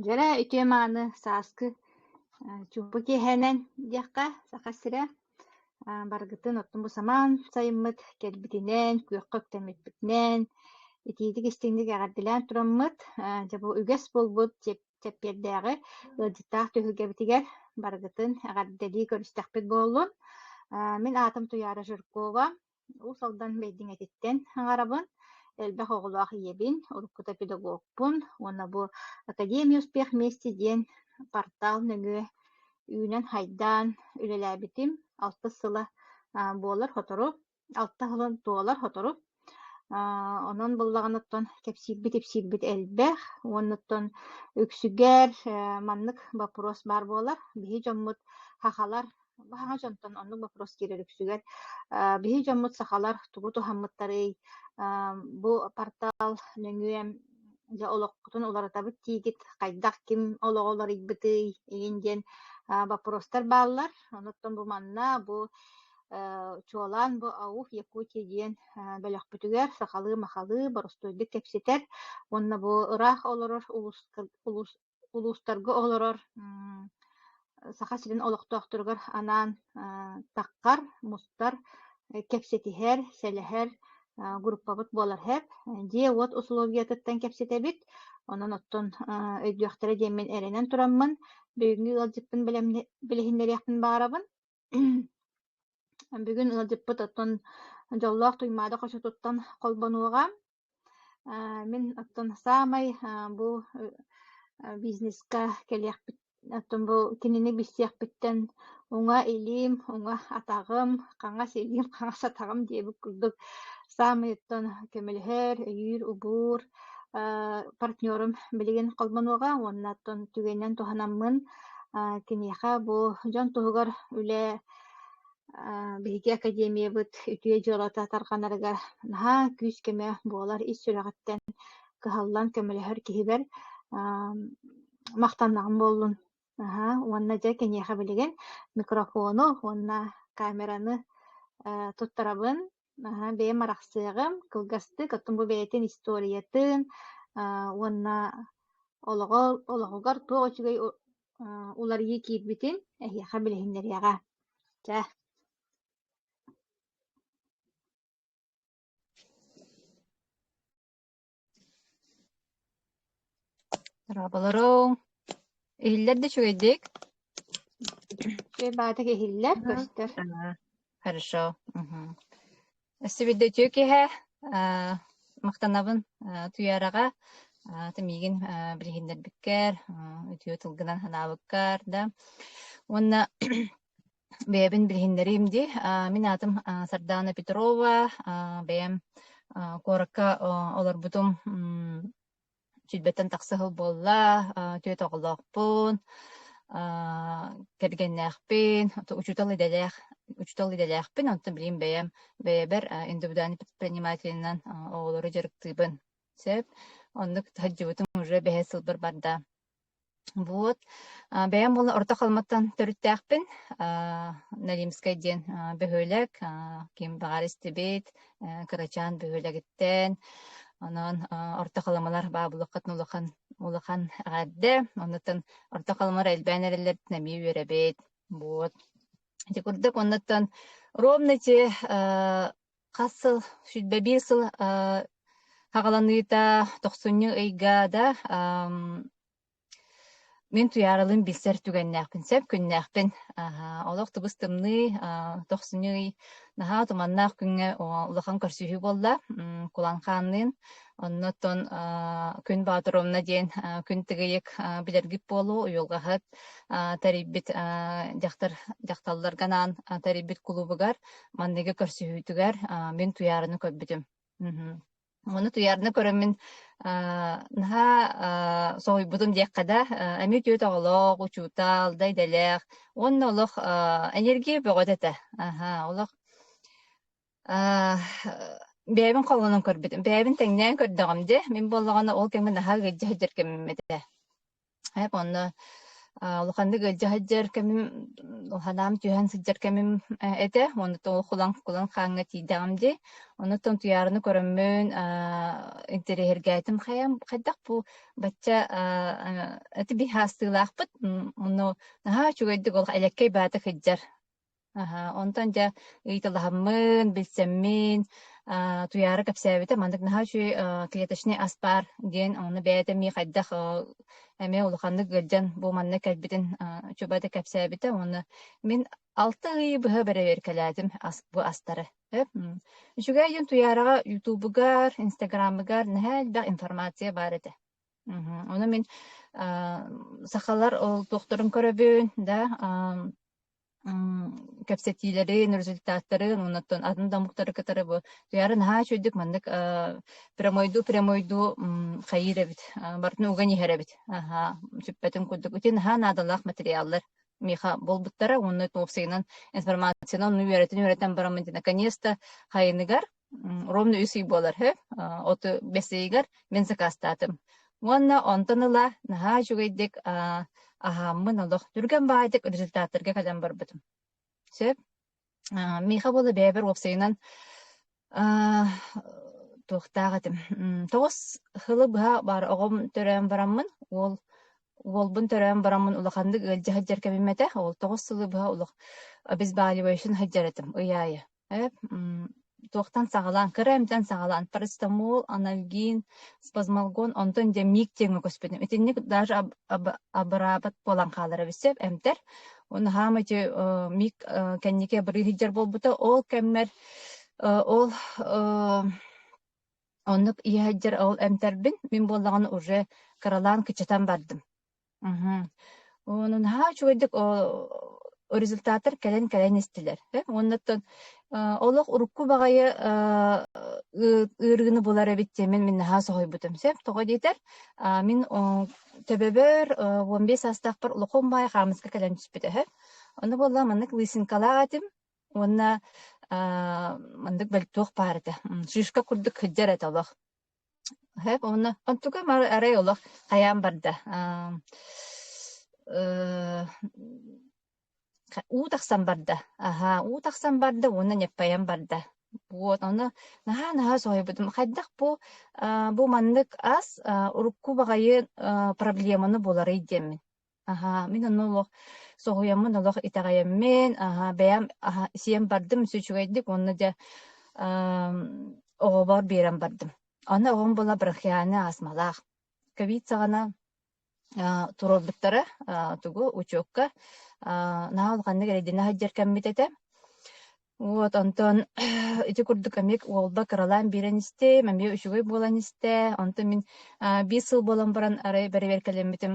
Дьэрэ үтүө мааны сааскы чуумпу киэһэнэн диэххэ Саха сирэ барыгытын оттон бу самаан сайыммыт кэлбитинэн, күөххэ үктэммиппитинэн итиитик истиҥник эҕэрдэлээн тураммыт, дьэ бу үгэс буолбут чэппиэрдээҕи ыалдьыттаах түһүлгэбитигэр барыгытын эҕэрдэлии көрүстэхпит буоллун. Мин аатым Туйаара Жиркова, Уус Алдан Бэйдиҥэтиттэн аҥарабын, элбэх оҕолоох ийэбин, уруккута педагогпун уонна бу Академия успех вместе диэн портал нөҥүө үүнэн-хайдаан үлэлээбитим алтыс сыла буолар сотору, алта сылын туолар сотору. Онон буллаҕына оттон кэпсиирбит-ипсиирбит элбэх уонна оттон үксүгэр маннык боппуруос баар буолар. Биһи дьоммут сахалар Бу саҥа дьонтон оннук боппуруос киирэр үксүгэр. Биһи дьоммут сахалар тугу туһаммыттарый? Бу портал нөҥүө дьэ олоххутун уларытабыт диигит, хайдах ким олоҕо уларыйбытый игин диэн боппуруостар бааллар. Онуттан бу манна бу чуолаан бу АУФ Якутия диэн бөлөхпүтүгэр сахалыы-махалыы боростуойдук кэпсэтэр уонна бу ыраах олорор улуус улуус улуустарга олорор Саха сирин олохтоохторугар анаан таххар, мустар, кэпсэтиһэр, сэлэһэр группабыт буолар һэп. Дьиэ-уот усулуобуйатыттан кэпсэтэбит. Онон оттон өйдүөхтэрэ диэммин эрэнэн тураммын, бүгүҥҥү ыалдьыппын билиһиннэриэхпин баҕарабын. Бүгүн ыалдьыппыт оттон дьоллоох Туймаада хочотуттан холбонуоҕа. Мин оттон саамай бу бизнеска кэлиэхпит оттон бу кинини билсиэхпиттэн уҥа илиим, уҥа атаҕым, хаҥас илиим, хаҥас атаҕым диэбит курдук саамай оттон көмөлөһөр, өйүүр-убуур партнерум билигин холбонуоҕа уонна оттон түгэнинэн туһанаммын киниэхэ бу дьон туһугар үлэ Биһиги академиябыт үтүө дьыалата тарҕанарыгар наһаа күүс-көмө буолар ис сүрэҕиттэн кыһаллан көмөлөһөр киһибэр махтаннаҕым буоллун. Аһаа, уонна дьэ киниэхэ билигин микрофону уонна камераны туттарабын. Аһаа, бэйэм арахсыаҕым кылгастык, оттон бу бэйэтин историятын уонна олоҕо олоҕугар туох үчүгэй уларыйыы киирбитин эһиэхэ билиһиннэриэҕэ. Чэ. Дорооболоруҥ. Иһиллэр да үчүгэйдик? Үчүгэй баҕатык иһиллэр, көстөр. Хорошо. Мгм. Өссө биирдэ үтүө киэһэ. Аа, махтанабын аа, Туйаараҕа аа, ты миигин аа, билиһиннэрбиккэр, аа, үтүө тылгынан санаабыккар да. Уонна Бэйэбин билиһиннэриим дии. Аа, мин аатым аа, Сардаана Петрова. Аа, бэйэм аа, куоракка оо, олорбутум м, сүүрбэттэн тахса сыл буолла. Аа, түөрт оҕолоохпун, аа, кэргэннээхпин, учуутал идэлээх учуутал идэлээхпин. Онтон билигин бэйэм бэйэбэр индивидуальный предпринимателинэн оҕолору дьарыктыыбын. Сөп. Оннук сылдьыбытым уже бэһис сылбар барда. Вот. А, бэйэм буолан Орто Халыматтан төрүттээхпин. А, Налимскай диэн а, бөһүөлэк. А, ким баҕар истибит, э, кырачаан бөһүөлэгиттэн. Онон а, Орто Халымалар баабылыккытын улахан улахан эҕэрдэ. Оннуттан Орто Халымалар элбээн эрэллэриттэн эмиэ үөрэбит. Вот. Ити курдук оннуттан ровно ити э, хас сыл, 101 сыл э, хаҕаланыыта тохсунньу ыйга да мин Туйааралыын билсэр түгэннээхпин, сөп күннээхпин. Олох тыбыс-тымныы, тохсунньу ый наһаа туманнаах күҥҥэ улахан көрсүһүү буолла Кулан Хаанныын. Оннуттан Күн Боотуровна диэн Күн Тыгыйык билэргит буолуо, уйулҕаһыт тэрийбит дьахтар дьахталларга анаан тэрийбит кулуубугар манныгы көрсүһүүтүгэр мин Туйаараны көрбүтүм. Ону Туйаараны көрөммүн наһаа соһуйбутум диэххэ да, эмиэ үтүө оҕолоох, учуутал да идэлээх уонна олох энергия бөҕөтө этэ. Аһа, олох бэйэбин холонон көрбүтүм, бэйэбин тэҥнээн көрдөҕүм дии. Мин буоллаҕына ол кэмҥэ наһаа ыалдьа сылдьар кэмим этэ. Эп онно Улаханнык ыалдьа сылдьар кэмим, санаам түһэн сылдьар кэмим этэ. Онуттан ол кулан кулан хааҥҥа тиийдэҕим дии. Онуттан Туйаараны көрөммүн интэриэһиргээтим хайам хайдах бу бачча ити биһ хаастыылаахпыт ону наһаа үчүгэйдик ол элэккэй баата сылдьар. Аһа, онтон дьэ ыйыталаһаммын, билсэммин, Туйаара кэпсээбитэ маннык наһаа үчүгэй клеточный ас баар диэн, ону бэйэтэ эмиэ хайдах эмиэ улаханнык ыалдьан бу манна кэлбитин чубата кэпсээбитэ уонна мин 6 ыйы быһа бэрэбиэркэлээтим ас, бу астары. Үчүгэй диэн Туйаараҕа Ютубугар, Инстаграмыгар наһаа элбэх информация баар этэ. Ону мин сахалар ол туохтарын көрөбүн да кэпсэтиилэрин, результаттарын уонна атын да омуктары кытары бу Туйаара наһаа үчүгэйдик маннык прямойдуу-прямойдуу хайыыр эбит, барытын уган иһэр эбит. Аһаа, сүппэтин курдук. Ити наһаа наадалаах материаллар миэхэ буолбуттара уонна уопсайынан информацияны онну үөрэтэн-үөрэтэн бараммын наконец-то хайыныгар ровно үс ый буолар үһү. Оту бэс ыйыгар мин сакаастаатым. Уонна онтон ыла наһаа үчүгэйдик аһааммын олох түргэн баайдык результаттарга кэлэн барбытым. Сөп. Миэхэ буола бэйэбэр уопсайынан туохтаах этим. 9 сылы быһа баар оҕом төрөөн бараммын, уол уолбун төрөөн бараммын улаханнык ыалдьа сылдьар кэмим этэ. Ол 9 сылы быһа олох обезболивающин сылдьар этим ый аайы. Эп, туохтан саҕалаан, кыра эмтэн саҕалаан, парацетамол, анальгин, спазмалгон, онтон дьэ миик диэҥҥэ көспүтүм. Итинник даже абыраабат буолан хаалар эбит сөп эмтэр. Уонна хаама ити миик кэнники абырыы сылдьар буолбута. Ол кэммэр ол оннук иһэ сылдьар ол эмтэрбин мин буоллаҕына уже кыралаан кыччатан бардым. Мгм. Онон наһаа үчүгэйдик результаттар кэлэн-кэлэн истилэр. Уоннаттан олох урукку баҕайы ыарыыны булар эбит диэммин мин наһаа соһуйбутум. Сөп, тоҕо диэтэр, мин төбөбөр 15 саастаахпар улахан баай хаамыска кэлэн түспүтэ үһү. Ону буолла маннык лысинкалаах этим уонна маннык бэл туох баар этэ, шишка курдук сылдьар этэ олох. Сөп уонна онтукам арай олох хайаан барда э, уу тахсан барда аһаа уу тахсан барда уонна ньаппайан барда вот ону наһаа наһаа соһуйбутум хайдах бу бу маннык ас урукку баҕайы проблеманы буларый диэммин Аһаа, мин онно олох соһуйаммын, олох итэҕэйэммин, аһаа, бэйэм аһа сиэн бардым үчүгэйдик уонна дьэ оҕобор биэрэн бардым. Аны оҕом буола бронхиальнай астмалаах. Ковид саҕана туруорбуттара тугу учуокка наһаа улаханнык эрэйдэнэ сылдьар кэммит этэ. Вот онтон ити курдук эмиэ уолба кыралаан биэрэн истим, эмиэ үчүгэй буолан истэ. Онтон мин 5 сыл буолан баран арай бэрэбиэркэлэммитим,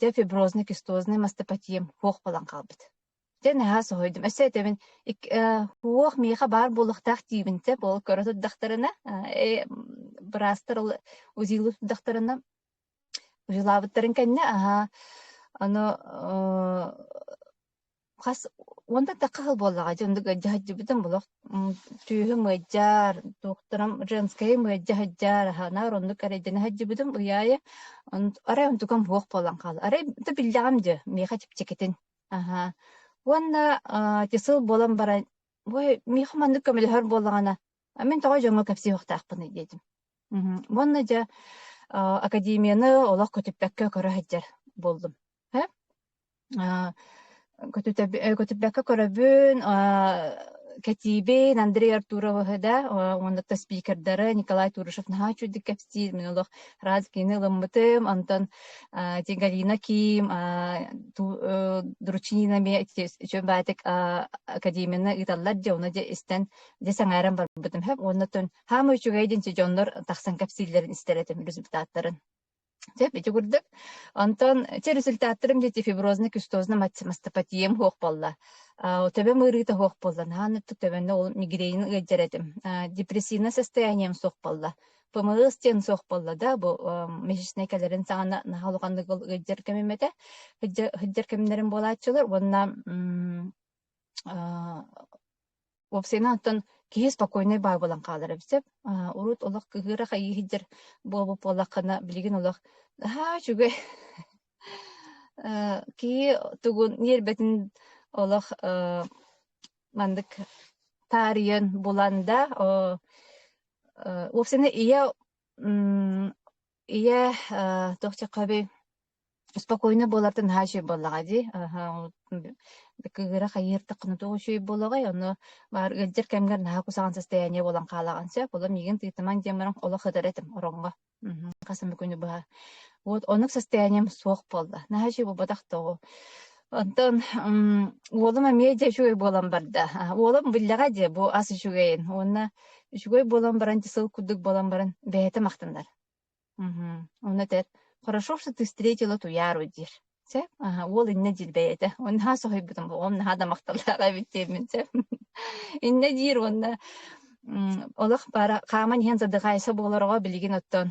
дьэ фиброзный кистозный мастопатиям суох буолан хаалбыт. Дьэ наһаа соһуйдум. Өссө этэбин, суох миэхэ баар буолуохтаах диибин сөп, ол көрө турдахтарына, быраастар ол УЗИлыы турдахтарына УЗИлаабыттарын кэннэ, аһаа, ону Хас уонтан тахха сыл буоллаҕа дьэ оннук ыалдьа сылдьыбытым олох түөһүм ыалдьар, туохтарым женскайым ыалдьа сылдьар, аһанаар оннук эрэйдэнэ сылдьыбытым ый аайы арай онтукам суох буолан хаалла. Арай да биллэҕим дьэ миэхэ чэпчэкитин. Аһаа. Уонна ити сыл буолан баран бу миэхэ маннык көмөлөһөр буоллаҕына мин тоҕо дьоҥҥо кэпсиэхтээхпиний диэтим. Уонна дьэ академияны олох көтүппэккэ көрө сылдьар буоллум. Көтүппэккэ көрөбүн, кэтиибин Андрей Артуровыһы да уонна спикердары Николай Турышев наһаа үчүгдүк кэпсиир. Мин олох раз кини ылыммытым. Онтон ити Галина Ким, Дручинина эмиэ үчүгэй баайдык академияны ыыталлар дьэ, ону дьэ истэн дьэ сэҥээрэн барбытым. Уонна хаама үчүгэй диэн дьоннор тахсан кэпсииллэрин истэр этим результаттарын. Сөп, ити курдук. Онтон чэ результаттарым диэти фиброзный кистозный мастопатиям суох буолла. Төбөм ыарыыта суох буолла. Наһаа ынырык төбөннө ол мигренин ыалдьар этим. Депрессивное состоянием суох буолла. ПМС диэн суох буолла да, бу месячнай кэлэрин саҕана наһаа улаханнык ол ыалдьар кэмим этэ. Сылдьар кэмнэрим буолааччылар уонна Уопсайынан оттон киһи спокойнай баар буолан хаалар эбит сөп. Урут олох кыһыыра хайыы сылдьар буолбут буоллаххына, билигин олох наһаа үчүгэй. Киһи тугун ньиэрбэтин олох маннык таарыйан булан да уопсайынан ийэ ийэ туох диэххэ спокойно буолартан наһаа үчүгэй буоллаҕа дии. Кыыһыра хайыһыртаххына туох үчүгэй буолуоҕай, ону баар ыалдьар кэмҥэр наһаа кусаҕан состояние буолан хаалаҕын сөп. Олор миигин тыытымаҥ диэн баран олох ытар этим ороҥҥо. Хас эмэ күнү быһа. Вот оннук состоянием суох буолла. Наһаа үчүгэй буолбатах да ол. Онтон уолум эмиэ дьэ үчүгэй буолан барда. Уолум биллэҕэ дии бу ас үчүгэйин. Уонна үчүгэй буолан баран сыл курдук буолан баран бэйэтэ махтанар. Мгм. Онно этэр: "Хорошо, что ты встретила Туяру" диир. Сөп. Аһа, уол иннэ диир бэйэтэ. Уонна наһаа соһуйбутум, оҕом наһаа да махталлаах эбит диэммин сөп. Иннэ диир уонна олох бара хааман иһэн задыхайса буолар оҕо билигин оттон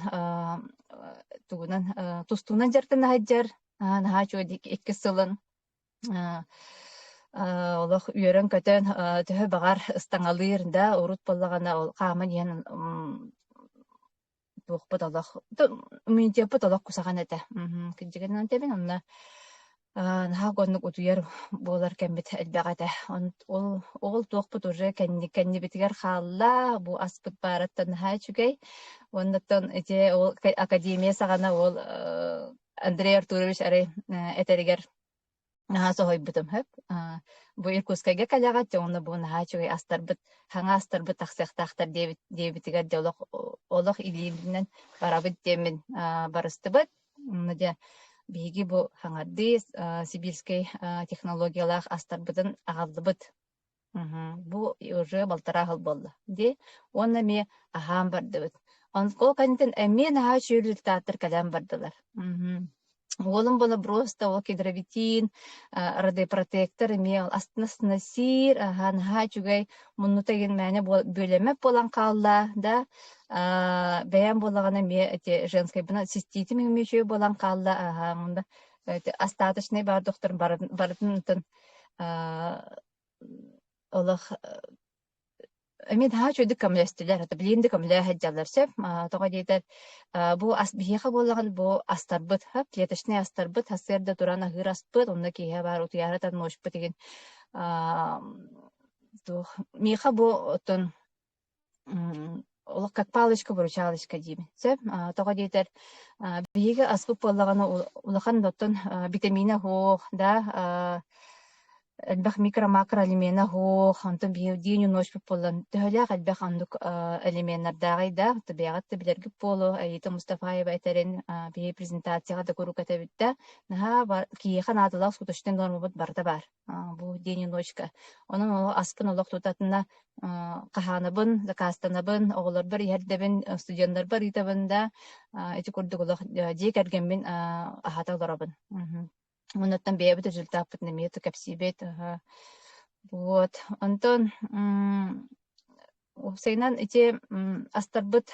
тугунан тустуунан дьарыктана сылдьар. Наһаа үчүгэй иккис сылын олох үөрэн-көтөн төһө баҕар ыстаҥалыыр да, урут буоллаҕына ол хааман иһэн туохпут олох иммунитеппыт олох кусаҕан этэ. Кырдьыгынан этэбин, онно наһаа угуннук утуйар буолар кэммит элбэх этэ. Ол ол туохпут уже кэннибитигэр хаалла, бу аспыт баарыттан наһаа үчүгэй. Уоннаттан ити ол академия саҕана ол Андрей Артурович арай этэригэр Наһаа соһуйбутум сөп. Бу Иркутскайга кэлэҕит, дьэ уонна бу наһаа үчүгэй астарбыт, хаҥа астарбыт тахсыахтаахтар диэбит диэбитигэр дьэ олох олох илиибинэн барабыт диэммин барыстыбыт. Онно дьэ биһиги бу хаҥардыы сибирскэй технологиялаах астарбытын аҕаллыбыт. Бу уже балтараа сыл буолла дии. Уонна эмиэ аһаан бардыбыт. Ол кэнниттэн эмиэ наһаа үчүгэй результаттар кэлэн бардылар. Уолум буола просто ол кедровитин, радиопротектор эмиэ астына-астына сиир, аһаа наһаа үчүгэй муннута игин мээнэ бүөлэммэт буолан хаалла да. Бэйэм буоллаҕына эмиэ эти женскайбына циститим эмиэ үчүгэй буолан хаалла, аһаа мунна остаточный баар дохторун барытын олох эмиэ наһаа үчүгэйдик көмөлөстүлэр. Ото билигин да көмөлөһө сылдьаллар сөп. Тоҕо диэтэр бу ас биһиэхэ буоллаҕына бу астарбыт, клеточнай астарбыт, сарсыарда туран аһыыр аспыт, онно киэһэ баар утуйаары ночпут игин туох миэхэ бу оттон олох как палочка-выручалочка диибин. Сөп. Тоҕо диэтэр биһиги аспыт буоллаҕына улахан оттон витамина суох, да, элбэх микро-макро элемена суох, онтон биһиги день и ночь буоллан төһөлөөх элбэх оннук элеменнардааҕый да, бэйэҕит да билэргит буолуо, Аита Мустафаева этэрин биһиги презентацияҕа да куруук этэбит да, наһаа киһиэхэ наадалаах суточный нормабыт барыта баар. Бу день и ночка. Онон ол аспын олох тутатына хаһаанабын, закастанабын, оҕолорбор иһэрдэбин, студеннарбар ыытабын да, ити курдук олох дьиэ кэргэммин аһата олоробун. Оннуттан бэйэбит результаппытын эмиэ кэпсиибит. Вот. Онтон уопсайынан ити астарбыт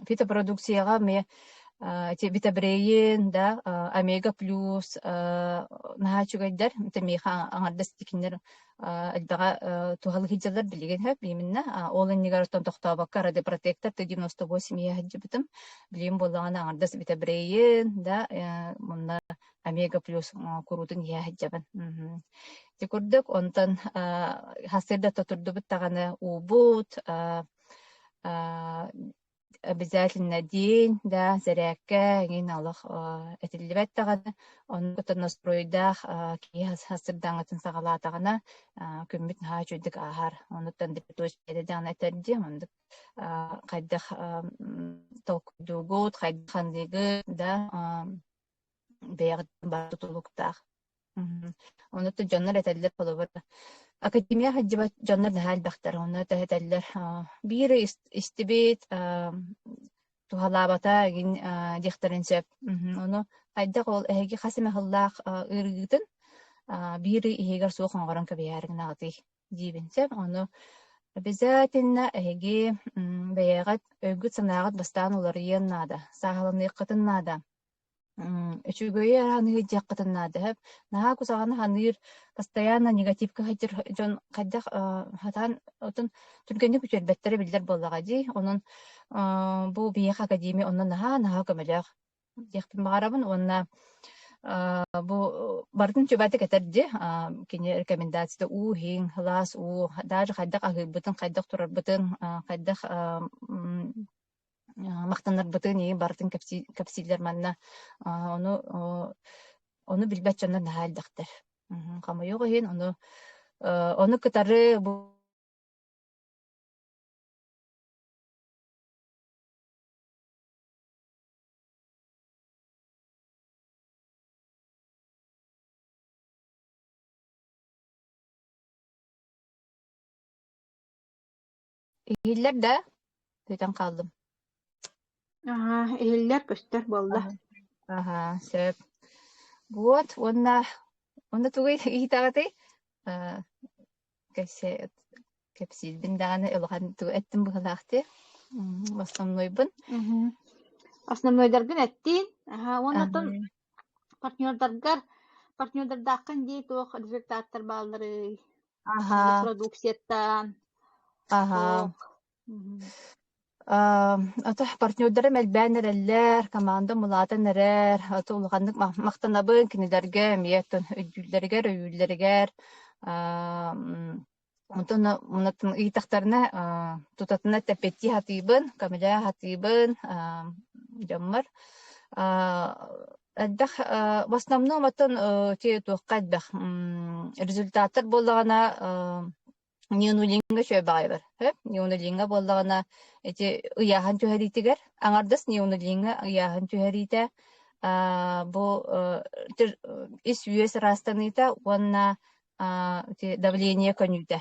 фитопродукцияҕа эмиэ ити витабрейн да, омега плюс наһаа үчүгэйдэр. Это миэхэ аҥардас итикиннэр элбэҕэ туһалыы сылдьаллар билигин сөп именно. Ол иннигэр оттон тохтообокко радиопротектор Т-98 иһэ сылдьыбытым. Билигин буоллаҕына аҥардас витабрейн да, мунна омега плюс куруутун иһэ сылдьабын. Ити курдук онтон сарсыарда турдубут даҕаны уубут, обязательно день, да, сэрээккэ эҥин олох этиллибэт даҕаны, оннук настройдаах киһи сырдааҥҥытын саҕалаатаҕына күммүт наһаа үчүгэйдик ааһар. Онуттан даҕаны этэрдии оннук хайдах толкуйдуугут, хайдах ханыыгыт да бэйэҕиттэн баар тутулуктаах. Онуттан дьоннор этэллэр холобур академия сылдьыбат дьоннор наһаа элбэхтэр. Онно этэллэр биир истибит туһалаабата игин диэхтэрин сөп. Ону хайдах ол эһиги хас эмэ сыллаах ыарыыгытын биир ый иһигэр суох оҥорон кэбиһээри гынаҕытый диибин сөп. Ону обязательно эһиги бэйэҕит өйгүт-санааҕыт бастаан уларыйыан наада, сааһыланыаххытын наада. Үчүгэйи эрэ аныыр диэххитин наада сөп. Наһаа кусаҕаны аныыр, постоянно негативка сылдьар дьон хайдах сатаан отон түргэнник үтүөрбэттэрэ биллэр буоллаҕа дии. Онон бу биһиэхэ академия онно наһаа-наһаа көмөлөөх. диэхпин баҕарабын уонна бу барытын чубатык этэр дии кини рекомендацията уу иһиҥ, сылаас уу, даже хайдах аһыырбытын, хайдах турарбытын, хайдах махтанарбытын иһин барытын кэпсииллэр манна ону ону билбэт дьоннор наһаа элбэхтэр. Хомойуох иһин ону ону кытары бу Иһиллэр да? Көтөн хааллым. Аһаа, иһиллэр, көстөр буолла. Аһа, аһа, сөп. Вот, уонна уонна тугуй ыйытаҕытый? Аа, кэпсээ кэпсиирбин даҕаны улахан тугу эттим быһыылаах дии. М, основнойбун. Мгм. Основнойдаргын эттиин. Аһа, уонна Аһа. оттон партнердаргар партнердардааххын дии туох результаттар баалларый? Ханнык Аһа. продукцияттан Аһа. туох? Мгм. Ото партнердарым элбээн эрэллэр, командам улаатан эрэр. Ото улаханнык махтанабын кинилэргэ эмиэ оттон өйдүүллэригэр, өйүүллэригэр. Аа, Онтон онон ыйытахтарына тутатына тэппэттии сатыыбын, көмөлөһө сатыыбын дьоммор. Элбэх в основном оттон ити туохха элбэх результаттар буоллаҕына неонулиҥҥа үчүгэй баҕайылар. Неонулиҥҥа буоллаҕына ити ыйааһын түһэриитигэр аҥардас неонулиҥҥа ыйааһын түһэриитэ бу ис-үөс ыраастаныыта уонна ити давление көнүүтэ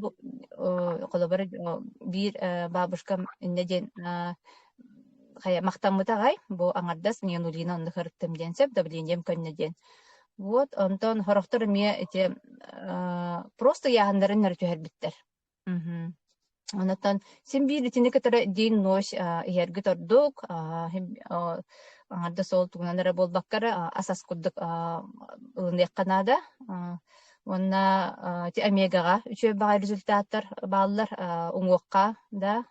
бу холобура биир бабушкам иннэ диэн хайа махтаммыта аҕай бу аҥардас неонулина онно сырыттым диэн сөп давлением көннө диэн вот онтон сорохтор эмиэ ити просто ыйааһыннарын эрэ түһэрбиттэр. Мгм. Онтон син биир итини кытары день-ночь иһэргит ордук, аҥардас ол тугунан эрэ буолбакка эрэ ас-ас курдук ылыныахха наада. Уонна ити омегаҕа үчүгэй баҕайы результаттар бааллар уҥуохха да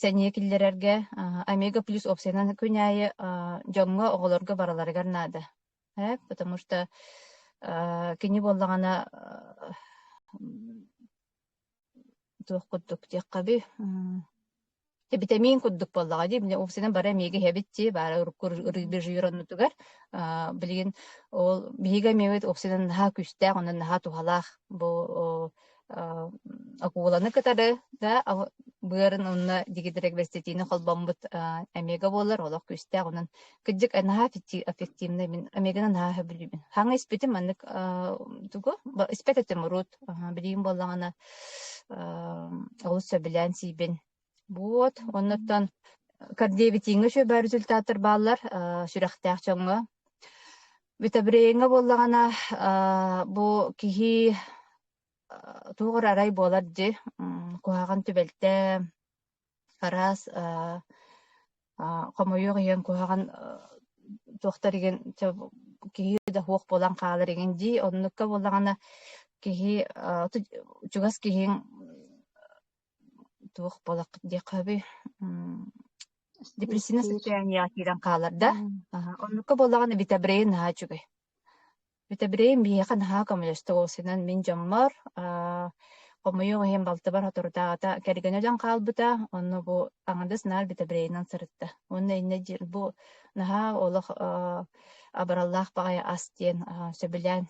сэниэ киллэрэргэ омега плюс уопсайынан күн аайы дьоҥҥо, оҕолорго барыларыгар наада. Потому что кини буоллаҕына туох курдук диэххэ битэмиин курдук буоллаҕа дии били уопсайынан бары эмиэгэ иһэбит дии баара урукку рыбий оннутугар билигин ол биһиги эмиэбит уопсайынан наһаа күүстээх онон наһаа туһалаах бу акуланы кытары да быарын онно дигидрэгвеститини холбоммут омега буолар олох күүстээх онон кырдьык наһаа эффективный мин омеганы наһаа сөбүлүүбүн хаҥа испитим маннык тугу испэт этим урут билигин буоллаҕына олус сөбүлээн сиибин вот оннуттан кардиовитиҥҥа үчүгэй баар результаттар бааллар сүрэхтээх дьоҥҥо витабрейҥҥа буоллаҕына бу киһи туох эрэ арай буолар дии куһаҕан түбэлтэ араас хомойуох иһин куһаҕан туохтар игин киһи да суох буолан хаалар игин дии оннукка буоллаҕына киһи чугас киһиҥ туох буолаххыт диэххэ сөбүй депрессивное состояниеҕа киирэн хаалар да оннукка буоллаҕына витабрейн наһаа үчүгэй. Витабрейн биһиэхэ наһаа көмөлөстө уопсайынан мин дьоммор хомойуох иһин балтыбар соторутааҕыта кэргэнэ өлөн хаалбыта онно бу аҥардас наар витабрейнан сырытта уонна иннэ диир бу наһаа олох абыраллаах баҕайы ас диэн сөбүлээн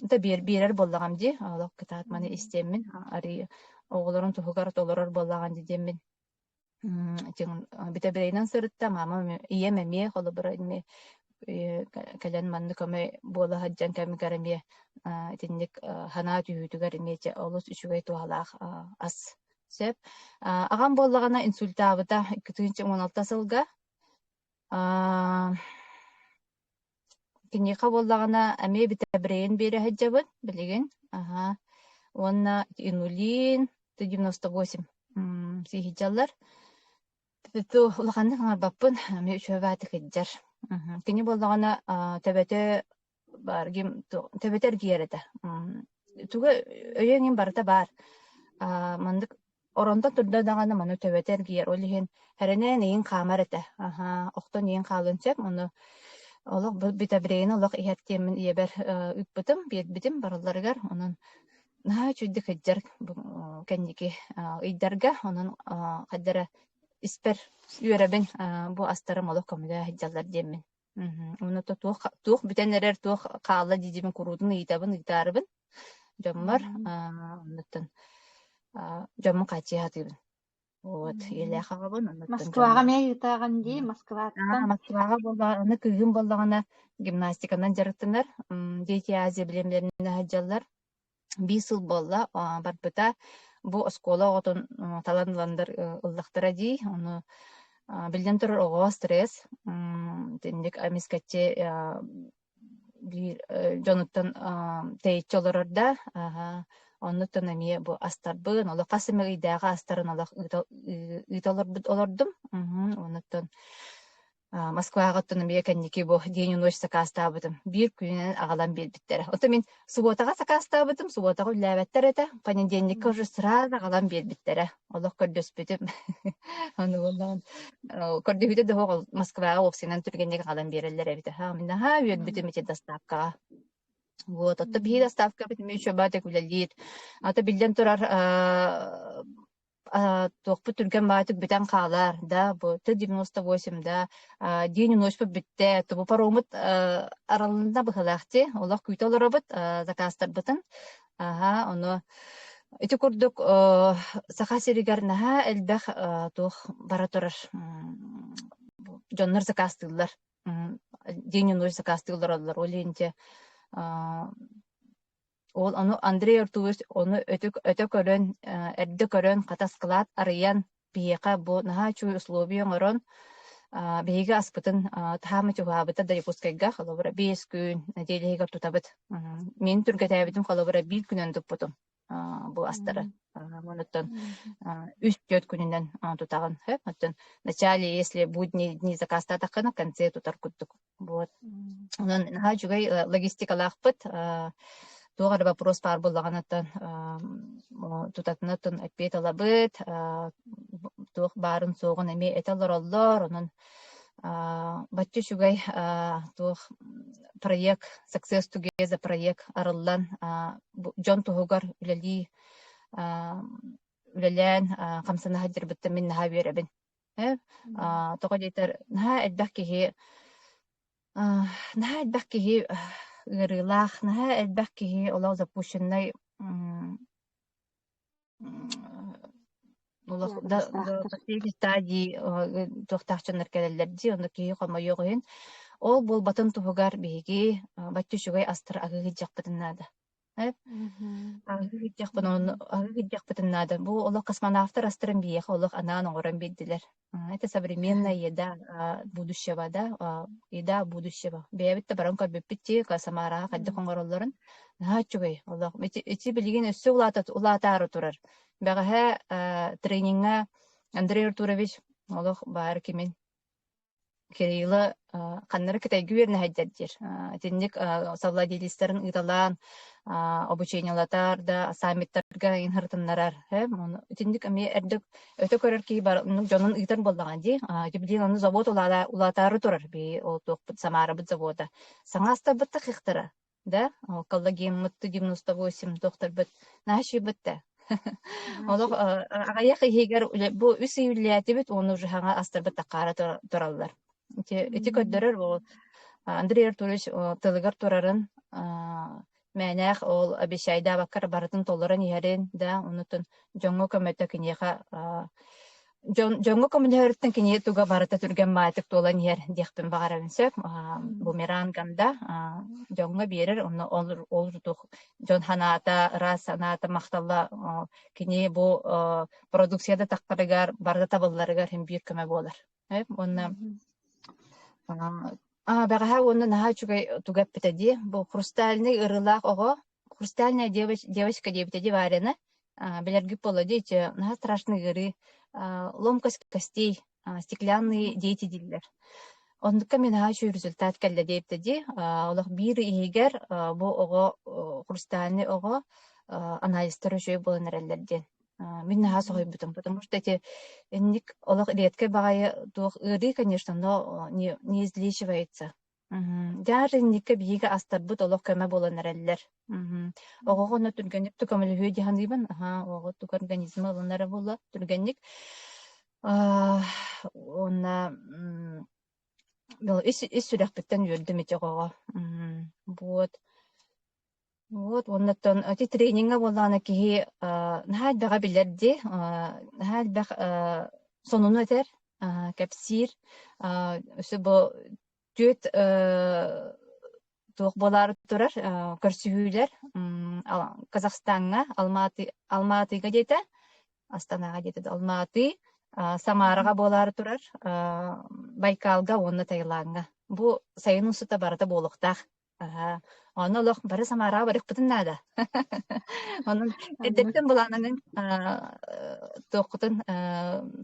да биэрэр буоллаҕым дии олох кытаат маны истиэммин арыый оҕолорун туһугар толорор буоллаҕым дии диэммин Бүтэбирэйинэн сырытта, маамам ийэм эмиэ холобура эмиэ кэлэн маннык көмө буола сылдьан кэмигэр эмиэ итинник санаа түһүүтүгэр эмиэ олус үчүгэй туһалаах ас сөп. Аҕам буоллаҕына инсультаабыта 2016 сылга. Киниэхэ буоллаҕына эмиэ битабрейн биэрэ сылдьабын билигин. Аһаа. Уонна инулин 98 сииһидьаллар. Улаханнык аҥарбаппын, эмиэ үчүгэй баҕайытык сылдьар. Кини буоллаҕына төбөтө баар төбөтө эргийэр этэ. Туга өйө эҥин барыта баар. Маннык Оронтон турда даҕаны маны төбөтө эргийэр, ол иһин эрэнэн иин хаамар этэ. Аһаа, охтон иин хаалыан сөп, ону олох битабрейны олох иһэр диэммин ийэбэр ыыппытым, биэрбитим барылларыгар. Онон наһаа үчүгэйдик сылдьар кэнники ыйдарга, онон хайда эрэ испэр үөрэбин, бу астарым олох көмөлөө сылдьаллар диэммин. Уонна туох туох бүтэн эрэр, туох хаалла дии-диибин куруутун ыйытабын, ыйытаарыбын дьоммор. Оннуттан дьоммун хааччыйа сатыыбын. Вот, ийэлээх аҕабын, оннуттан Москваҕа дьоммор. эмиэ ыытааҕын дии, Москваттан. Москваҕа буоллаҕына, кыыһым буоллаҕына гимнастиканан дьарыктанар. Дети Азии билимнэринэн сылдьаллар. Биир сыл буолла, барбыта. Бу оскуола оҕотун талан ыланнар ыллахтара дии. Ону биллэн турар оҕоҕо стресс. Итинник эмискэччи биир дьонуттан тэйиччи олорор да. Оннуттан эмиэ бу астарбын, олох хас эмэ ыйдааҕы астарын олох ыыта олорбут олордум. Оннуттан Москваҕа оттон эмиэ кэнники бу день и ночь сакаастаабытым. Биир күнүнэн аҕалан биэрбиттэрэ. Оттон мин субуотаҕа сакаастаабытым, субуотаҕа үлэлээбэттэр этэ. Понедельникка уже сразу аҕалан биэрбиттэрэ. Олох көрдөспүтүм. Ону буоллаҕын көрдөһүүтэ да суох Москваҕа уопсайынан түргэнник аҕалан биэрэллэр эбит. Мин наһаа үөрбүтүм ити доставкаҕа. Вот, оттон биһиги доставкабыт эмиэ үчүгэй үлэлиир. Ата биллэн турар туохпут түргэн баҕайытык бүтэн хаалар да бу Т-98 да день и ночьпут бүттэ тубу пароммут аралланна быһыылаах дии олох күүтэ олоробут заказтарбытын аһа ону ити курдук Саха сиригэр наһаа элбэх туох бара турар дьоннор заказтыыллар день и ночь заказтыы олороллор ол иһин дьэ Ол ону Андрей Артурович ону өтө көрөн, эрдэ көрөн, хата ыскылаат арыйан, биһиэхэ бу наһаа үчүгэй условия оҥорон, биһиги аспытын таһаама чугаһаабыта да Якутскайга, холобура, 5 күн, нэдиэлэ иһигэр тутабыт. Мин түргэтээбитим холобура биир күнүн туппутум бу астары. Онуттан үс-түөрт күнүнэн тутаҕын. Оттон вначале, если будни дни заказтаатаххына, в конце тутар курдук. Вот. Онон наһаа үчүгэй логистикалаахпыт. Туох эрэ вопрос баар буоллаҕына тутатына эппиэт ылабыт. Туох баарын-суоҕун эмиэ этэ олороллор. Онон бачча үчүгэй туох проект Success Together проект арыллан дьон туһугар үлэлии үлэлээн хамсана сылдьарбыттан мин наһаа үөрэбин. Тоҕо диэтэр, наһаа элбэх киһи наһаа элбэх киһи ыарыылаах, наһаа элбэх киһи олох запущеннай олох да последней стадии туохтаах дьоннор кэлэллэр дии, онно киһи хомойуох иһин. Ол буолбатын туһугар биһиги бачча үчүгэй астары аһыы сылдьыахпытын наада. Аһыы сылдьыахпын ону аһыы сылдьыахпытын наада. Бу олох космонавтар астарын биһиэхэ олох анаан оҥорон биэрдилэр. Это современная еда будущего, да, еда будущего. Бэйэбит да баран көрбүппүт дии, Самараҕа хайдах оҥороллорун. Наһаа үчүгэй олох. Ити, ити билигин өссө улаата, улаатаары турар. Бэҕэһээ трениҥҥэ Андрей Артурович олох баар кимин Кирилла ханнары Кытайга үөрэнэһэйдэр диир. Итинник совладелецтарын ыыталаан обучениелатар да саммиттарга инһырытыннарар. Итинник эмиэ эрдэ өтө көрөр киһи дьонун ыытар буоллаҕа дии. Билигин ону завод улаатаары турар. Би ол туохпут Самарабыт завода. Саҥа астарбыт да хихтара. Да, ол коллагеммыт 98 туохтарбыт наһаа да. Олох аҕыйах иһигэр бу үс ый үлэлээтибит уонна уже хаҥа астарбыт такаара тураллар. Ити, ити көрдөрөр ол Андрей Артурович тылыгар турарын мээнээх ол обещайдаабаккар барытын толорон иһэрин да онутун дьоҥҥо көмөтө киниэхэ Дьон дьоҥҥо көмөлөһөрүттэн кини туга барыта түргэн баайтык туолан иһэр диэхпин баҕарабын сөп. Бумерангам да дьоҥҥо биэрэр, онно ол ол туох дьон санаата, ыраас санаата, махталла кини бу продукцията таххарыгар, барыта табылларыгар син биир көмө буолар. Уонна бэҕэһээ уонна наһаа үчүгэй тугу эппитэ дии, бу хрустальный ырыылаах оҕо Хрустальная девочка диэбитэ дии Варяны. Билэргит буолла дии, наһаа страшный ыарыы. Ломкость костей, стеклянные дети дииллэр. Оннукка мин наһаа үчүгэй результат кэллэ диэбитэ дии. Олох биир иһигэр бу оҕо, хрустальный оҕо анализтара үчүгэй буолан эрэллэр диэн. Мин наһаа соһуйбутум, потому что эти инник олох редкэй баҕайы туох ыарыы, конечно, но не, не излечивается. Даже инникке биһиги астарбыт олох көмө буолан эрэллэр. Оҕоҕо онно түргэнник да көмөлөһүө дии саныыбын. Аһаа, оҕо тугу организма ылынара буолла түргэнник. Уонна ис ис сүрэхпиттэн үөрдүм ити оҕоҕо. Вот. Вот, уоннаттан ити трениҥҥэ буоллаҕына киһи наһаа элбэҕи билэр дии, наһаа элбэх сонуну этэр, кэпсиир. Өссө бу түөрт туох буолаары турар көрсүһүүлэр Казахстаҥҥа Алматы Алматыга диэтэ, Астанаҕа диэтэ Алматы, Самараҕа буолаары турар, Байкалга уонна Таилаҥҥа. Бу сайын устата барыта буолуохтаах. Аһаа, онно олох бары Самараҕа барыахпытын наада. Онон эрдэттэн былаананан туоххутун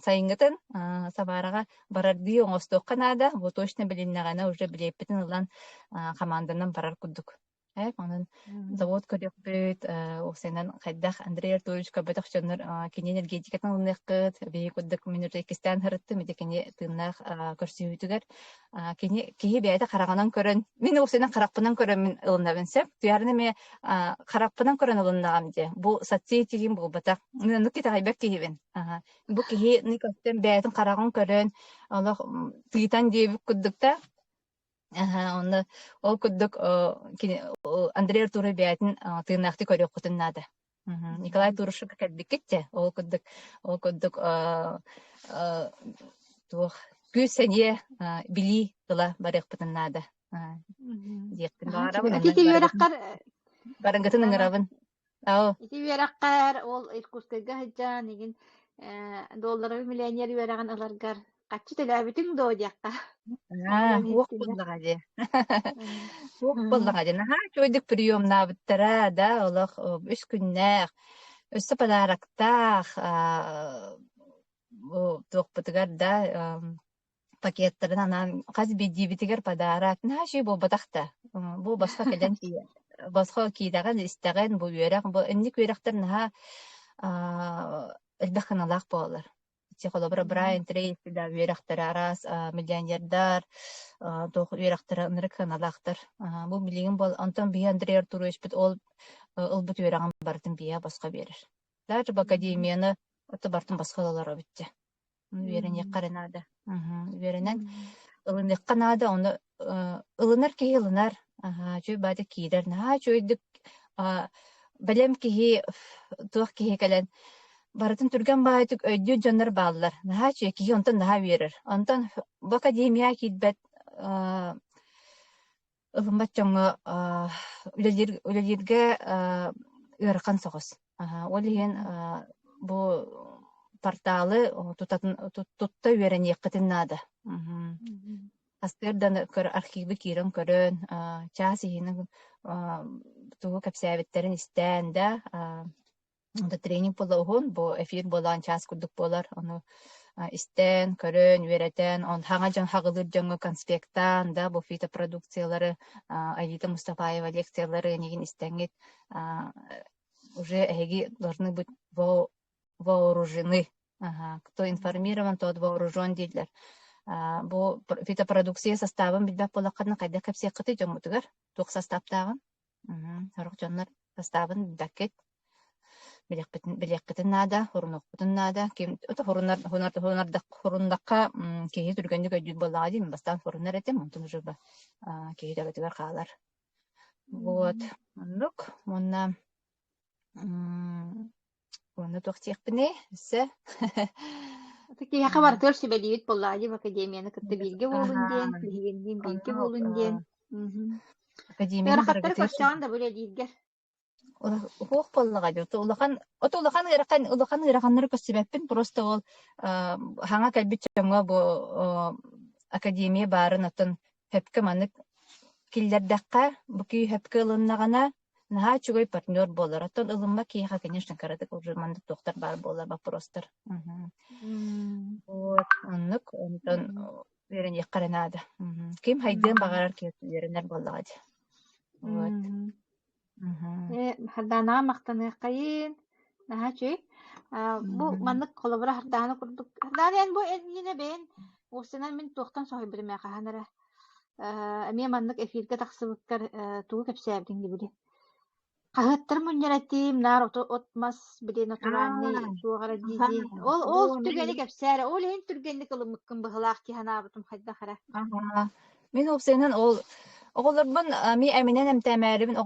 сайыҥҥытын Самараҕа барардыы оҥостуохха наада. Бу точно билиннэҕинэ уже билиэппитин ылан хамаанданан барар курдук. Онон завод көрүөхпүт, уопсайынан хайдах Андрей Артурович көрбөтөх дьоннор кини энергетикатын ылыныаххыт. Биһиги курдук мин уже иккистээн сырыттым, ити кини тыыннаах көрсүһүүтүгэр кини киһи бэйэтэ хараҕынан көрөн мин уопсайынан харахпынан көрөммүн ылынабын сөп туйаарына эмиэ харахпынан көрөн ылыннаҕым дии бу соцсетигим буолбатах мин оннук итэҕэйбэт киһибин бу киһини көстөн бэйэтин хараҕын көрөн олох тыытан диэбит курдук да онно ол курдук кини Андрей Артурович бэйэтин тыыннаахтык көрүөххүтүн наада Николай Турушевка кэлбиккит дьэ, ол курдук ол курдук туох күүс-сэниэ билии тыла барыахпытын наада диэхпин баҕарабын. Ити үөрэххэр барыгытын ыҥырабын. Оо. Ити үөрэххэр ол Иркутскайга сылдьан игин долларовый миллионер үөрэҕин ыларгар Хаччы төлөөбүтүҥ дуо диэххэ. Аа, суох буоллаҕа дии. Суох буоллаҕа дии. Наһаа үчүгэйдик приемнаабыттара да, олох үс күннээх, өссө подароктаах, бу туохпутугар да пакеттарын анаан хас биирдиибитигэр подарок. Наһаа үчүгэй буолбатах да. Бу босхо кэлэн босхо киирэҕин, истэҕин, бу үөрэх, бу инник үөрэхтэр наһаа элбэх сыаналаах буолаллар. Ити холобура Брайан Трейси да үөрэхтэрэ араас миллионердар туох үөрэхтэрэ ынырык сыаналаахтар. Бу билигин буол онтон биһи Андрей Артуровичпыт ол ылбыт үөрэҕин барытын биһиэхэ босхо биэрэр. Даже бу академияны ото барытын босхо ылалар эбит дьэ. Үөрэниэххэ эрэ наада. Үөрэнэн ылыныахха наада, ону ылынар киһи ылынар, аһаа, үчүгэй баҕайытык киирэр, наһаа үчүгэйдик бэлэм киһи туох киһи кэлэн барытын түргэн баҕайытык өйдүүр дьоннор бааллар. Наһаа үчүгэй киһи онтон наһаа үөрэр. Онтон бу академияҕа киирбэт ылыммат дьоҥҥо үлэлиир үлэлииргэ ыарахан соҕус. Ол иһин бу порталы тутатын тутта үөрэниэххитин наада. Астыыр көр архивы киирэн көрөн, чаас иһинэн тугу кэпсээбиттэрин истээн да Онто тренинг буолла уһун, бу эфир буолаан чаас курдук буолар. Ону истэн, көрөн, үөрэтэн, он хаҥа дьон хаҕылыыр дьоҥҥо конспектаан да бу фитопродукциялары Аита Мустафаева лекциялары эйигин истэҥҥит уже эһиги должны быть вооружены. Ага, кто информирован, тот вооружен дииллэр. Бу фитопродукция составын билбэт буоллаххытына хайдах кэпсиэххитий дьоммутугар? Туох составтааҕын? Сорох дьоннор састаабын билбэккит, билиэхпитин билиэххитин наада, хорунуохпутун наада. Ким хорунар хоруннахха киһи түргэнник өйдүүр буоллаҕа дии, мин бастаан хорунар этим, онтон уже киһи төбөтүгэр хаалар. Вот, оннук. Уонна уонна туох диэхпиний өссө? Киһиэхэ барытыгар сүбэлиибит буоллаҕа дии, академияны кытта бииргэ буолун диэн, биһигинниин бииргэ буолун диэн. Академияны Ыарахаттары барыгытыгар көрсөҕүн да бу үлэлииргэр. Суох буоллаҕа дии. Улахан от улахан ыарахан улахан ыараханнары көрсүбэппин. Просто ол хаҥа кэлбит дьоҥҥо бу академия баарын оттон сөпкө маннык киллэрдэххэ, бу киһи сөпкө ылыннаҕына наһаа үчүгэй партнер буолар. Оттон ылыммат киһиэхэ, конечно, кыратык уже маннык туохтар баар буолар вопростар. Вот, оннук. Онтон үөрэниэххэ эрэ наада. Ким хайдыан баҕарар киһи үөрэнэр буоллаҕа дии. Вот. Э, Сардаанаҕа махтаныаххайын. Наһаа үчүгэй. Бу маннык холобура Хардаана курдук Хардаана эн бу иннинэ бэйэн уопсайынан мин туохтан соһуйбутум ээ хаһан эрэ эмиэ маннык эфиргэ тахсыбыккар тугу кэпсээбитиҥ дии Хаһыаттар мунньар этим, наар ото от-мас били натуральный туох эрэ дии-дии. Ол ол түгэни кэпсээ эрэ, ол иһин түргэнник ылыммыккын быһылаах дии санаабытым хайдах эрэ. Мин уопсайынан ол оҕолорбун эмиэ эминэн эмтээмээрибин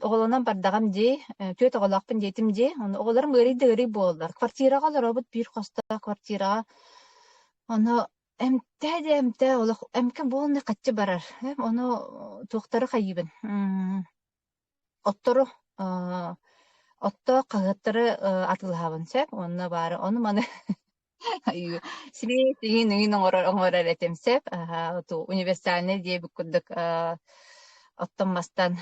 оҕолонон бардаҕым дии, түөрт оҕолоохпун диэтим дии. Ону оҕолорум ыарый да ыарый буоллар. Квартираҕа олоробут биир хостоох квартираҕа. Ону эмтээ да эмтээ олох эмкэ буолна хаччы барар. Ону туохтары хайыыбын Оттору оттоох хаһыаттары атыылаһабын сөп уонна баары ону-маны сибиэс иһин ыйын оҥорор оҥорор этим сөп универсальный диэбит курдук оттон мастан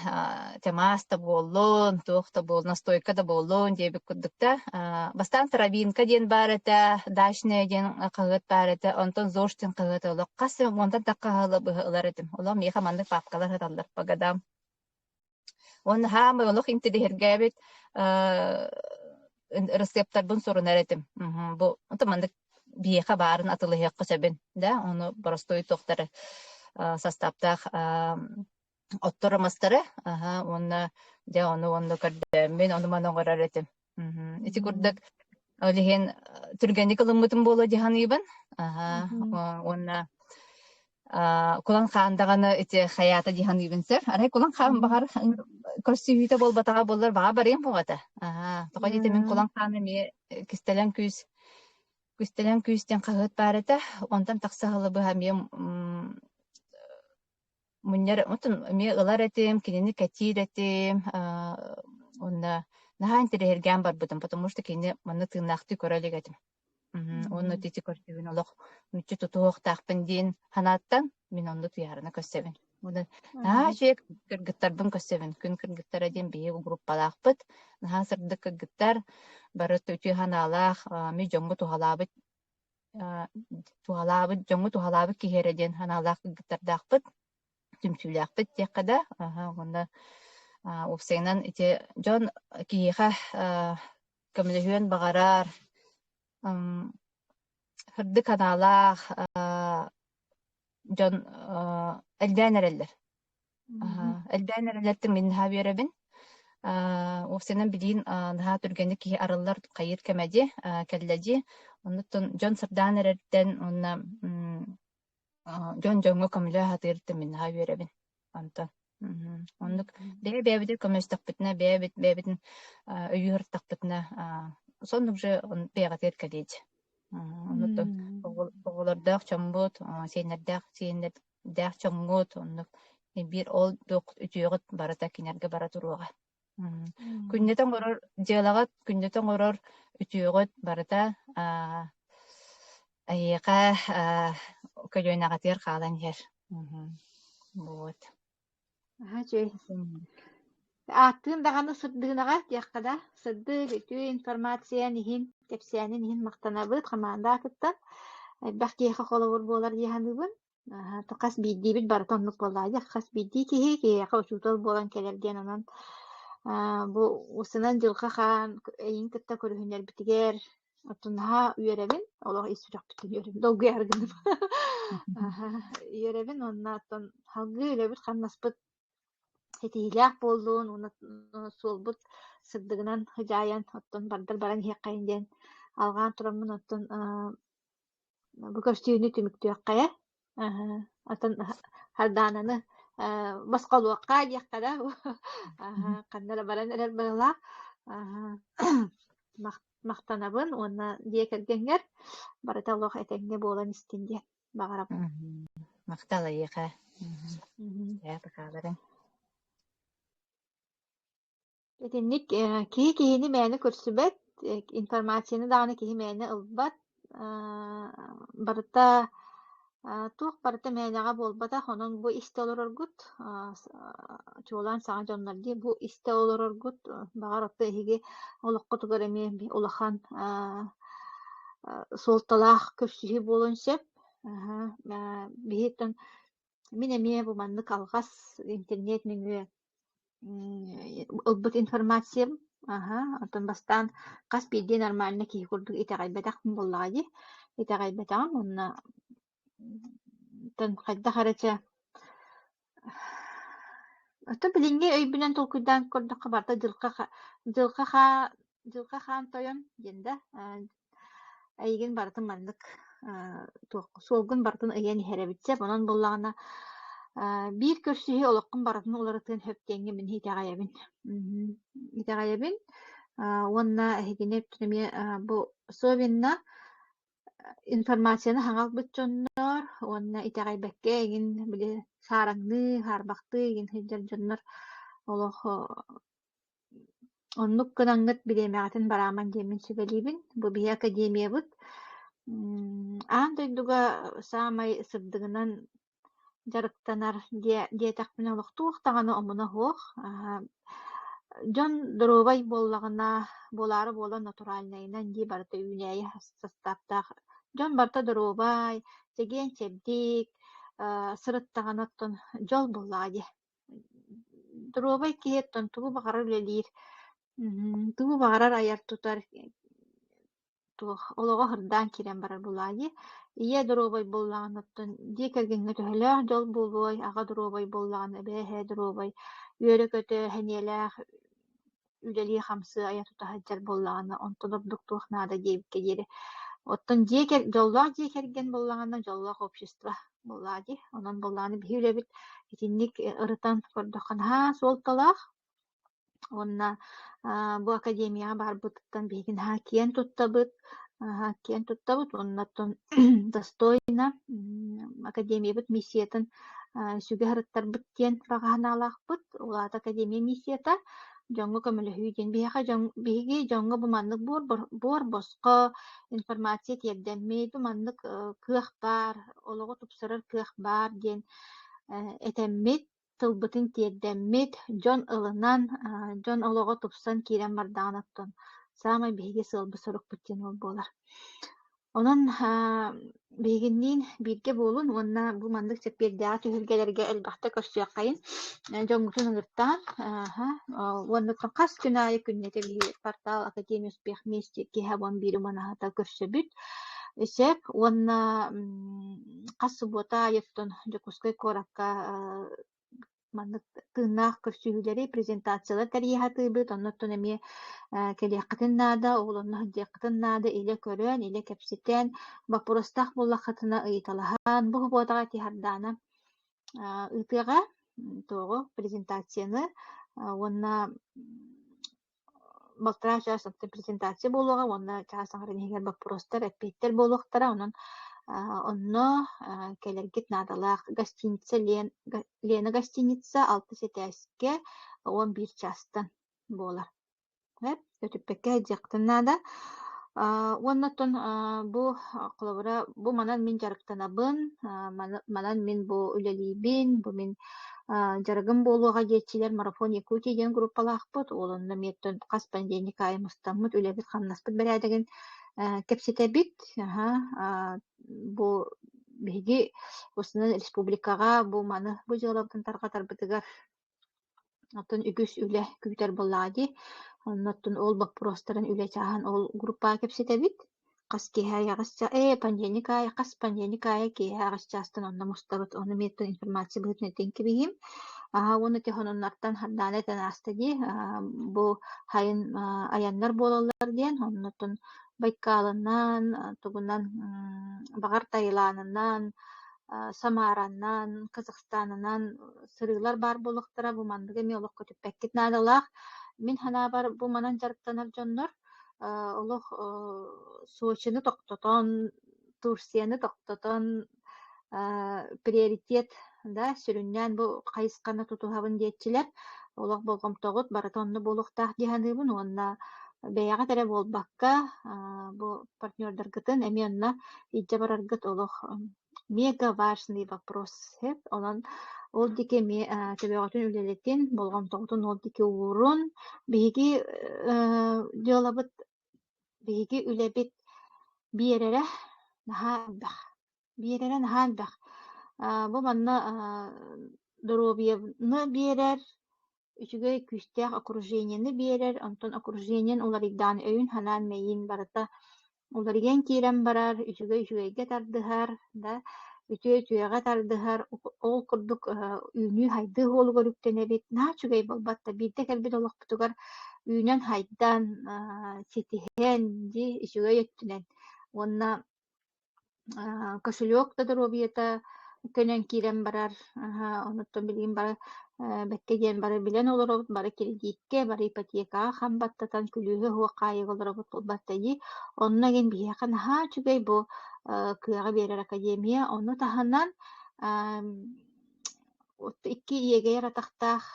тэмаас да буоллун, туох да буоллун, настойка да буоллун диэбит курдук да. Бастаан травинка диэн баар этэ, дачная диэн хаһыат баар этэ, онтон ЗОЖ диэн хаһыат олох хас уонтан тахха быһа ылар этим. Олох миэхэ маннык папкалар сыталлар по годам. Уонна хаамай олох интэриэһиргээбит ырысыаптарбын сурунар этим. Бу онтон маннык биһиэхэ баарын атылыһыахха сөбүн да, ону боростуой туохтары састааптаах оттору мастары уонна дьэ ону уонна көрдөөммүн ону маны оҥорор этим. Ити курдук ол иһин түргэнник ылыммытым буолуо дии саныыбын. Уонна Кулан хаан даҕаны ити хайаата дии саныыбын сэр. Арай Кулан хаан баҕар көрсүһүүтэ буолбатаҕа буоллар баҕа барыам буолата. Тоҕо диэтэ мин Кулан хаан эмиэ кистэлэҥ күүс кистэлэҥ күүс диэн хаһыат баар этэ. Онтон тахса сылы быһа эмиэ мунньар отун эмиэ ылар этим, кинини кэтиир этим. Уонна наһаа интэриэһиргээн барбытым, потому что кини манна тыыннаахтыы көрө илик этим. Уонна ити көрдүүбүн олох мүччү тутуһуохтаахпын диэн санааттан мин онно туйаарына көрсөбүн. Уонна наһаа үчүгэй кыргыттарбын көрсөбүн. Күн кыргыттара диэн биһиги группалаахпыт. Наһаа сырдык кыргыттар, бары үтүө санаалаах, мин дьоҥҥо туһалаабыт туһалаабыт дьоҥҥо туһалаабыт киһи эрэ диэн санаалаах кыргыттардаахпыт, түмсүүлээхпит диэххэ да. Уонна уопсайынан ити дьон киһиэхэ көмөлөһүөн баҕарар, сырдык санаалаах дьон элбээн эрэллэр. Элбээн эрэллэртэн мин наһаа үөрэбин. Уопсайынан билигин наһаа түргэнник киһи арыллар хайыыр кэмэ дии, кэллэ дии. Оннуттан дьон сырдаан эрэртэн уонна дьон дьоҥҥо көмөлөһө сатыырыттан мин наһаа үөрэбин. Онтон оннук бэйэ-бэйэбитин көмөлөстөхпүтүнэ, бэйэбит бэйэбитин өйүү сырыттахпытына соннук же бэйэҕитигэр кэлиэ дии. Оннуттан оҕолордоох дьоммут, сиэннэрдээх сиэннэрдээх дьоҥҥут оннук биир ол туох үтүөҕүт барыта кинилэргэ бара туруоҕа. Күннэтэ оҥорор дьыалаҕыт, күннэтэ оҥорор үтүөҕүт барыта эһиэхэ көлүөнэҕитигэр хаалан иһэр. Вот. Аһа үчүгэй. Ааттыын даҕаны сырдыынаҕа диэххэ да, сырдык, үтүө информациян иһин, кэпсээнин иһин махтанабыт хамаанда аатыттан. Элбэх киһиэхэ холобур буолар дии саныыбын. Хас биирдиибит барыта оннук буоллаҕа дии, хас биирдии киһи киһиэхэ учуутал буолан кэлэр диэн онон бу усунан Дьылҕа Хаан эйигин кытта көрүһүннэрбитигэр оттон наһаа үөрэбин, олох ис сүрэхпиттэн үөрэбин, долгуйар гынным. Үөрэбин уонна оттон салгыы үлэбит-хамнаспыт ситиһиилээх буоллун уонна суолбут сырдыгынан сыдьаайан оттон бардар баран иһиэххэйин диэн алҕаан тураммын оттон Бу көрсүһүүнү түмүктүөххэ Атын Хардаананы босхолуохха диэххэ да ханна эрэ баран эрэр быһыылаах. Махтанабын уонна дьиэ кэргэҥҥэр барыта олох этэҥҥэ буолан истин диэн баҕарабын. Махтал эйиэхэ. Ээ, бакааларыҥ. Итинник киһи киһини мээнэ көрсүбэт, информацияны даҕаны киһи мээнэ ылбат, барыта туох барыта мээнэҕэ буолбатах, онон бу истэ олороргут, чуолаан саҥа дьоннор дии, бу истэ олороргут, баҕар оттон эһиги олоххутугар эмиэ улахан суолталаах көрсүһүү буолуон сөп. Биһиттэн мин эмиэ бу маннык алҕас интернет нөҥүө ылбыт информациям. Аһа, оттон бастаан хас биирдии нормально киһи курдук итэҕэйбэтэхпин буоллаҕа дии. Итэҕэйбэтэҕим уонна хайдах эрэ чэ Оттон билиҥҥи өйбүнэн толкуйдаан көрдөххө барыта дьылҕа хаан тойон диэн да эйигин барытын маннык туох суолгун барытын ыйан иһэр эбит сөп. Онон буоллаҕына биир көрсүһүү олоххун барытын уларытыан сөп диэҥҥэ мин итэҕэйэбин. Итэҕэйэбин уонна эһигини эмиэ бу особенно информацияны хаҥалбыт дьоннор уонна итэҕэйбэккэ эҥин били саараҥныы, хаарбахтыы эҥин сылдьар дьоннор олох оннук гынаҥҥыт бириэмэҕитин бараамаҥ диэммин сүбэлиибин. Бу биһи академиябыт аан дойдуга саамай сырдыгынан дьарыктанар диэтэхпинэ олох туох даҕаны омуна суох. Дьон доруобай буоллаҕына, буолаары буолан натуральнайынан дии барыта үүнээйи састааптаах дьон барыта доруобай, чэгиэн-чэбдик, сырыттаҕына оттон дьол буоллаҕа дии. Доруобай киһи оттон тугу баҕарар үлэлиир, тугу баҕарар айар-тутар туох олоҕо сырдаан киирэн барар буоллаҕа дии. Ийэ доруобай буоллаҕына оттон дьиэ кэргэҥҥэ төһөлөөх дьол буолуой, аҕа доруобай буоллаҕына, эбээ эһээ доруобай, үөрэ-көтө, сэниэлээх үлэлии-хамсыы айа-тута сылдьар буоллаҕына, онтон ордук туох наада диэбиккэ диэри. Оттон дьоллоох дьиэ кэргэн буоллаҕына, дьоллоох общество буоллаҕа дии. Онон буоллаҕына биһи үлэбит итинник ырытан көрдөххө наһаа суолталаах. Уонна бу академияҕа баарбытыттан биһиги наһаа киэн туттабыт, наһаа киэн туттабыт уонна оттон достойно академиябыт миссиятын сүгэ сырыттарбыт диэн баҕа санаалаахпыт. Ол аата академия миссията дьоҥҥо көмөлөһүү диэн. Биһиэхэ дьон биһиги дьоҥҥо бу маннык буор босхо информация тиэрдэммит, бу маннык кыах баар, олоҕу тупсарар кыах баар диэн этэммит тылбытын тиэрдэммит, дьон ылынан, дьон олоҕо тупсан киирэн бардаҕына оттон саамай биһиги сыалбыт-сорукпут диэн ол буолар. Онон биһигинниин бииргэ буолун уонна бу маннык чэппиэрдээҕи түһүлгэлэргэ элбэхтэ көрсүөххэйин, дьоҥҥутун ыҥыртаан уонна хас күн аайы күннэтэ биһи портал Академия успех вместе киэһэ 11 уманаһыта көрсөбүт. Сөп уонна хас субуота аайыттан Дьокуускай куоракка маннык тыыннаах көрсүһүүлэри, презентациялар тэрийэ сатыыбыт. Оннуттан эмиэ кэлиэххитин наада, ол онно сылдьыаххытын наада, илэ көрөн, илэ кэпсэтэн, боппуруостаах буоллаххытына ыйыталаһан, бу субуотаҕа ити Сардаана ыытыаҕа туоҕу презентацияны уонна балтараа чаас оттон презентация буолуоҕа уонна чаас аҥарын иһигэр боппуруостар, эппиэттэр буолуохтара. Онон онно кэлэргит наадалаах. Гостиница Лена гостиница алтыс этээскэ 11 чаастан буолар. Көтүппэккэ сылдьыаххытын наада. Уонна оттон бу холобура бу манан мин дьарыктанабын, манан мин бу үлэлиибин, бу мин дьарыгым буолуоҕа диэччилэр Марафон Якутии диэн группалаахпыт. Ол онно эмиэ оттон хас понедельник аайы мустаммыт үлэбит-хамнаспыт бэрээдэгин кэпсэтэбит. Бу биһиги основной республикаҕа бу маны бу дьыалабытын тарҕатарбытыгар Оттон үгүс үлэ күүтэр буоллаҕа дии. Оннуттан ол боппуруостарын үлэ чааһын ол группаҕа кэпсэтэбит. Хас киэһэ аҕыс понедельник аайы хас понедельник аайы киэһэ аҕыс чаастан онно мустабыт. Ону эмиэ информация быһыытынан этэн кэбиһиим. Уонна ити сонуннартан Сардаана этэн ааста дии. Бу сайын айаннар буолаллар диэн. Оннуттан Байкалынан, тугунан, баҕар Таиланынан, Самаранан, Казахстанынан сырыылар баар буолуохтара, бу манныгы эмиэ олох көтүппэккит наадалаах. Мин санаабар, бу манан дьарыктанар дьоннор олох Сочины тохтотон, Турцияны тохтотон, приоритет да сүрүннээн бу хайысханы тутуһабын диэччилэр олох болҕомтоҕут барыта онно буолуохтаах дии саныыбын уонна бэйэҕит эрэ буолбакка бу партнердаргытын эмиэ онно илдьэ бараргыт олох мега важный вопрос сөп. Онон ол диэки эмиэ төбөҕүтүн үлэлэтин, болҕомтоҕутун ол диэки уурун. Биһиги дьыалабыт, биһиги үлэбит биэрэрэ наһаа элбэх. Биэрэрэ наһаа элбэх. Бу манна доруобуйаны биэрэр. Үчүгэй күүстээх окружениены биэрэр, онтон окружениен уларыйдаан өйүн-санаан мэйиин барыта уларыйан киирэн барар, үчүгэй үчүгэйгэ тардыһар, да, үтүө үтүөҕэ тардыһар, ол курдук үүнүү-сайдыы суолугар үктэнэбит. Наһаа үчүгэй буолбат да, биирдэ кэлбит олохпутугар үүнэн-сайдан, ситиһэн, дии үчүгэй өттүнэн уонна кошелек да доруобуйата көнөн киирэн барар, онуттан билигин бары бэккэ диэн бары билэн олоробут, бары кредиккэ, бары ипотекаҕа хам баттатан күлүүһэ суох хаайыыга олоробут буолбат дии. Онно игин биһиэхэ наһаа үчүгэй бу кыаҕы биэрэр академия. Ону таһынан Икки иэгэйэр атахтаах,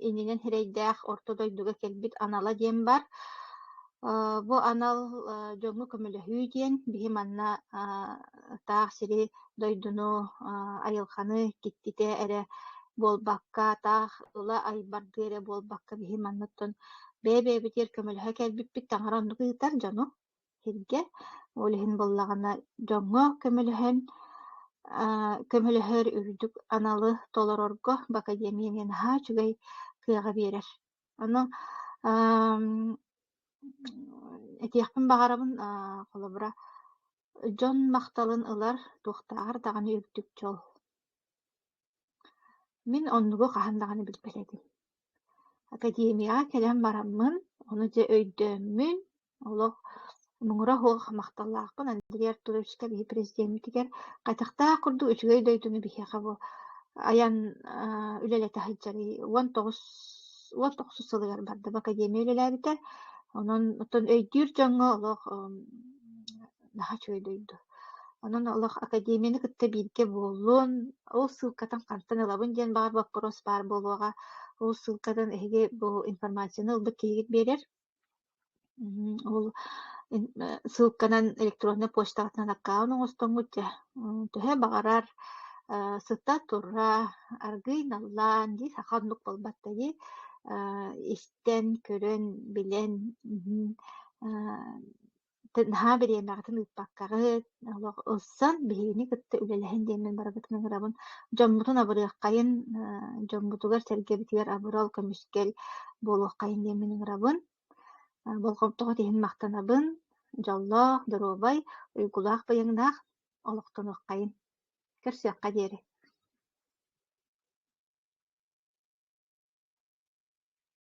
иннинэн сирэйдээх орто дойдуга кэлбит анала диэн баар. Бу анал дьоҥҥо көмөлөһүү диэн биһи манна таах сири, дойдуну, айылҕаны киттитэ эрэ буолбакка, таах ыла айбардыы эрэ буолбакка биһи манныттан бэйэ-бэйэбитигэр көмөлөһө кэлбиппит таҥара оннук ыытар дьону сиргэ. Ол иһин буоллаҕына дьоҥҥо көмөлөһөн көмөлөһөр үрдүк аналы толорорго бу академия эмиэ наһаа үчүгэй кыаҕы биэрэр. Ону этиэхпин баҕарабын холобура дьон махталын ылар туохтааҕар даҕаны үрдүк дьол. Мин оннугу хаһан даҕаны билбэт этим. Академияҕа кэлэн бараммын, ону дьэ өйдөөммүн, олох муҥура суох махталлаахпын Андрей Артуровичка биһи президеммитигэр хайдахтаах курдук үчүгэй дойдуну биһиэхэ бу айан үлэлэтэ сылдьарый 19 19 сылыгар бардым академия үлэлээбитэ. Онон оттон өйдүүр дьоҥҥо олох наһаа үчүгэй дойду. Онон олох академияны кытта бииргэ буоллун, ол ссылкатын хантан ылабын диэн баҕар боппуруос баар буолуоҕа. Ол ссылкатын эһиги бу информацияны ылбыт киһигит биэрэр. Ол ссылканан электроннай почтаҕытынан аккаунт оҥостоҥҥут дьэ төһө баҕарар сыта-тура аргыый наллаан дии саха оннук буолбат да дии истэн, көрөн, билэн Наһаа бириэмэҕитин ыыппаккаҕыт, олох ылсан биһигини кытта үлэлэһин диэммин барыбытын ыҥырабын. Дьоммутун абырыаххайын, дьоммутугар-сэргэбитигэр абырал, көмүскэл буолуоххайын диэммин ыҥырабын. Болҕомтоҕут иһин махтанабын. Дьоллоох, доруобай, уйгулаах-быйаҥнаах олохтонуоххайын. Көрсүөххэ диэри.